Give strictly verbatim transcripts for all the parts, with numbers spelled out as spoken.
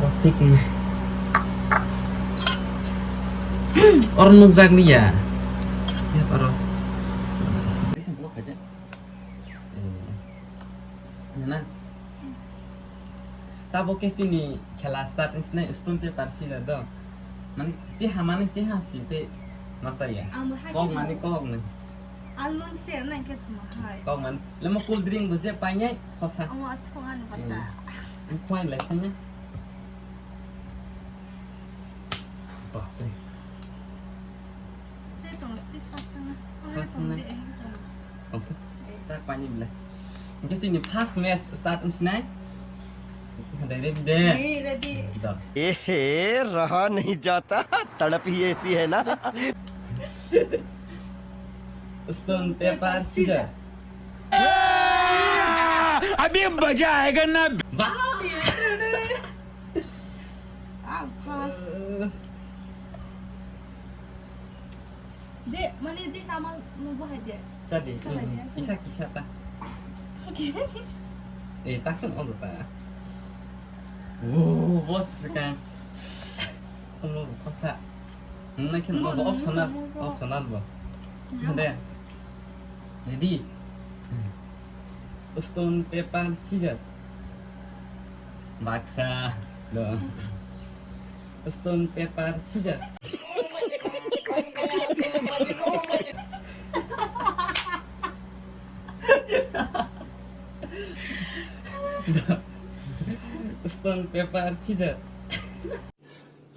Rotik ni. Or nukjak liya. Ya, oro. Eh, na. Tabo khe chini khela start wngsinai stone paper scissor do. Mani si hamani si ha si te masa ya. Ang bo hai khe mani kok ni. Almond se na khe thuma hai. Kok mani. Lama cool drink bo je painai khosa. Ang athung ani bata. Ang khuain lai sanya. Bapre. Te tong stick fast na. Fast na. Tong. Tak pani bile. Hingke chini first match start wngsinai. Ready de. Hey, ready. Da. एहे, रहा नहीं जाता, तड़प ही ऐसी है ना। Stone, paper, scissor. अभी मजा आएगा ना। Wow. Ah, pass. De, mane je sama no bahai de. Jadi, kisa de. Kisa, kisa ta. Kisa, kisa. Eh, taksan ojo ta. Wo, bos ka. Ono kosa. Nang khe mo optional, optional bo. De. Ready? Stone, paper, scissor. Baksa. Do. Stone, paper, scissor. Stone, paper, scissor.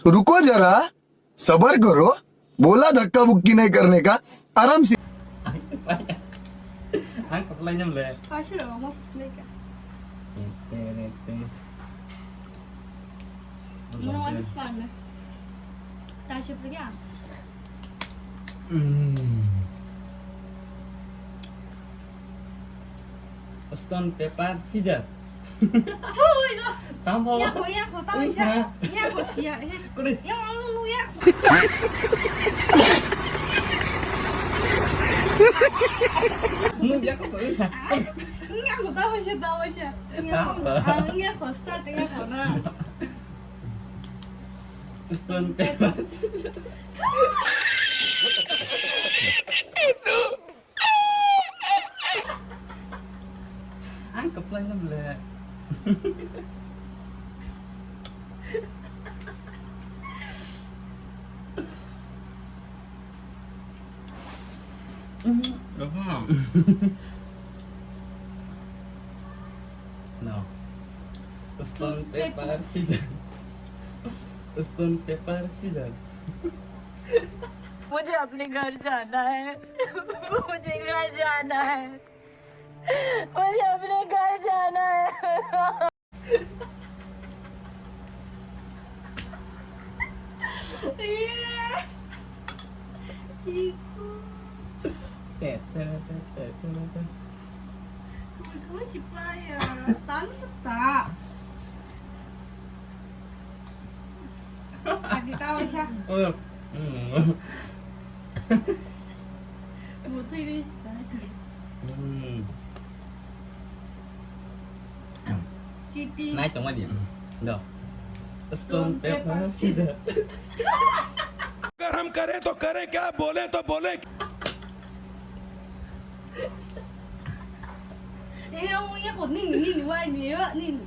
तो रुको जरा, सबर करो, बोला धक्का मुक्की नहीं करने का, आराम से। Ang kaplai nyam le. Kasih lo, mas snack. Ete, ete. Mau ada spam ya? Kasih pergi ah. Hmm. Stone, paper, scissor. Thui ro. Tamo. Ya ko, ya ko, tamo siya. Ya ko siya. Kore. Ya ko, ya ko. Nung ya ko, ya. Ya ko, tamo siya, tamo siya. Ya ko. Ah, ya ko, start ya ko na. Stone, paper. Ang kaplai na ble. Gapang. No. Stone, paper, scissor. Stone, paper, scissor. मुझे अपने घर जाना है। मुझे घर जाना है। मुझे अपने घर जाना है। Chico. Te, te, te. Kau, kau siapa ya? Tang seta. Agi tahu siya. Oh. Hmm. Butuh ini. Hmm. Chiti. Nai tong di. Do. Stone, paper, scissor. अगर हम करें तो करें क्या, बोले तो बोले। Eh, ang uya ko nin nin wai ni wa nin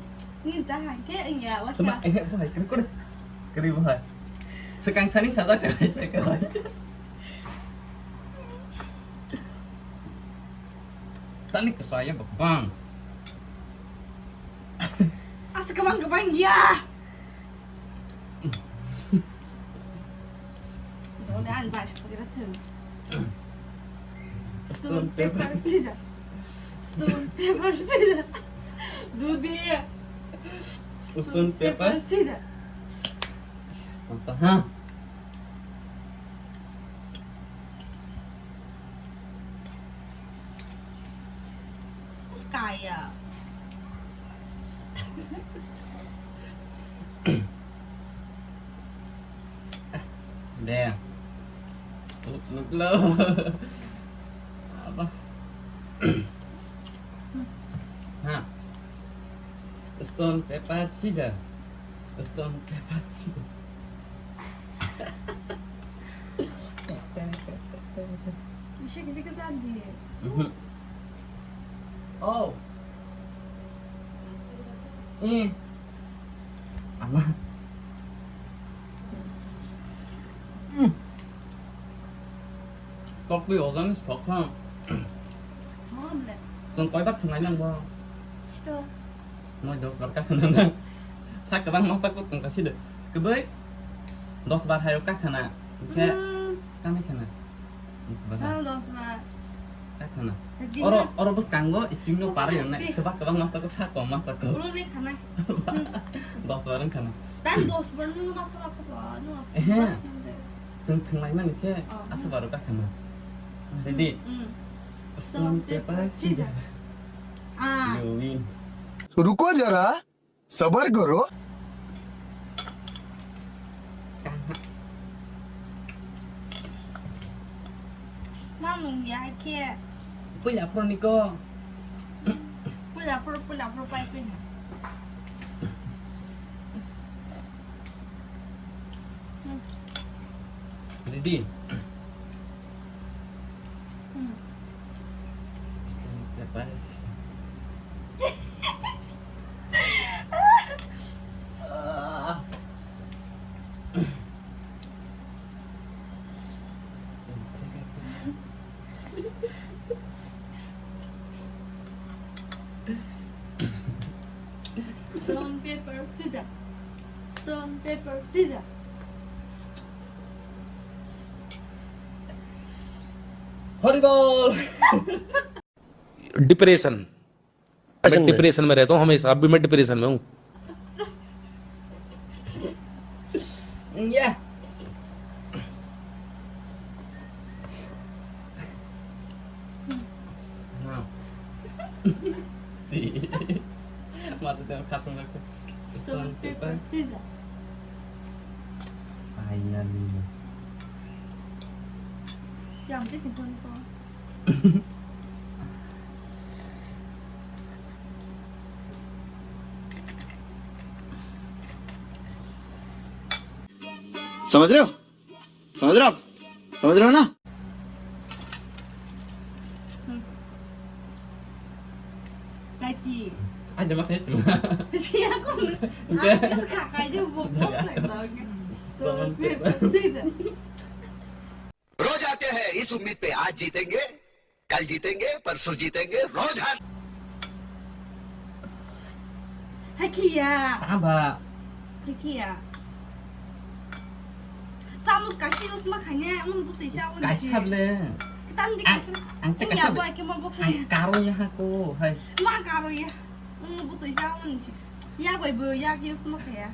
nin jahan ke ang ya wa. Tama, eh, bahai kiri kiri kiri bahai. Sekang sani sada sekang sekang. Tali kesaya bang. Asa kebang kebang ya. Stone, paper, scissor. Stone, paper, scissor. Dudi. Stone, paper, scissor. Masa, ha? Kaya. De. Nuklo. Apa? Ha. Stone, paper, scissor. Stone, paper, scissor. Bisa kisa kisa di. Mhm. Oh. Eh. Ama. Hmm. Tok twi ojan stok ha. Chwng koibar thwngnai nang bo? Sito. Noi dos bar kakhana nang. Sa kwbang masa kok tongka side. Kwbwi dos bar hayo kakhana. Hwnkhe Hmm. Kanai khana. Dos bar. Tang dos bar. Kakhana. Tadi Oro, na- oro bwskango screen no Kok pari sa yang nai. Side. Swbak kwbang masa kok sa kom masa kok. Oro le khana. Dos bar wng khana. Tang dos bar no masa kok to, no. Ehe. Dos bar. Chwng thwnglaimani se Oh. aswk baro kakhana. Ready? Hmm. Stone, paper, scissor. Ah. You win. रुको जरा, सबर करो। Kaha. Mamung ya ke. Puila pro niko. Puila pro, puila pro pai puila. Ready? Hmm. Stone, paper. Ah. Stone, paper, scissor. Stone, paper, scissor. Hari bol. Depression. मैं डिप्रेशन में रहता हूँ हमेशा, अब भी मैं डिप्रेशन में हूँ। Yeah. Si. Mata tengok khatung aku. Stone, paper, scissor. Finally. Yang tu simpan kau. समझ रहे हो? समझ रहे हो आप? समझ रहे हो ना? Tati. Ada maksudnya cuma. Siya ko. Enggak. Aku suka kayak dia bobok kayak banget. Stone, paper, scissor. रोज आते हैं इस उम्मीद पे, आज जीतेंगे, कल जीतेंगे, परसों जीतेंगे, रोज हार। Hai kiya. Tamba. Hai kiya. Samus kasi usma khanya, mun buti sa un. Kasi khable. Tan di kasi. Ang te kasi. Boy ke mo bok. Ang karo ya ko, hai. Ma karo ya. Mun buti sa un si. Ya boy bo ya ki usma khaya.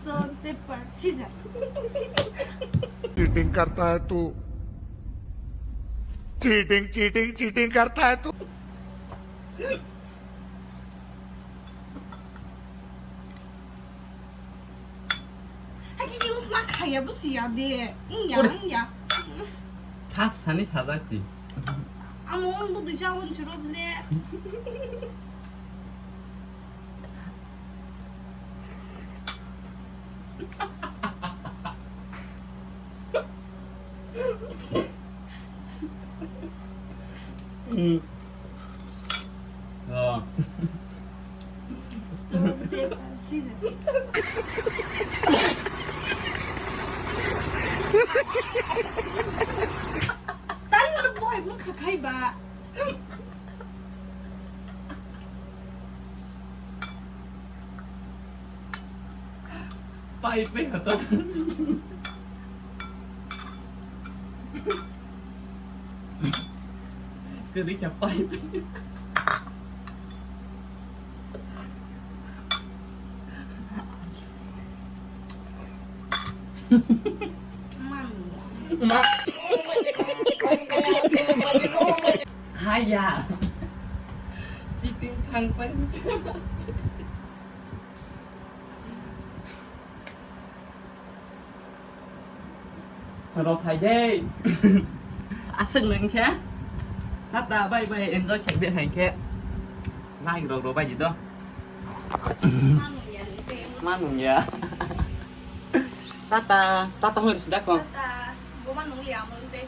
Stone, paper, scissor. Cheating करता है तू। Cheating, cheating, cheating करता है तू। Haki use ma khaya busi ya de. Nya, nya. Thas sani sajak si. Amo ang budu jawon chiro le. Hmm. Oh. Stone, paper, scissor. Tan mo boy mo khakhai ba. Pai pai hata. Kiri kya pai pai. Haya. Cheating Thang pai. Rw phai de. Aswk nung khe. Tata, bye bye, enjoy khai be hai khe. Like rok rw bai di do. Ma nung ya. Tata, tata hoi sida ko. Tata, bo ma nung ya mo te.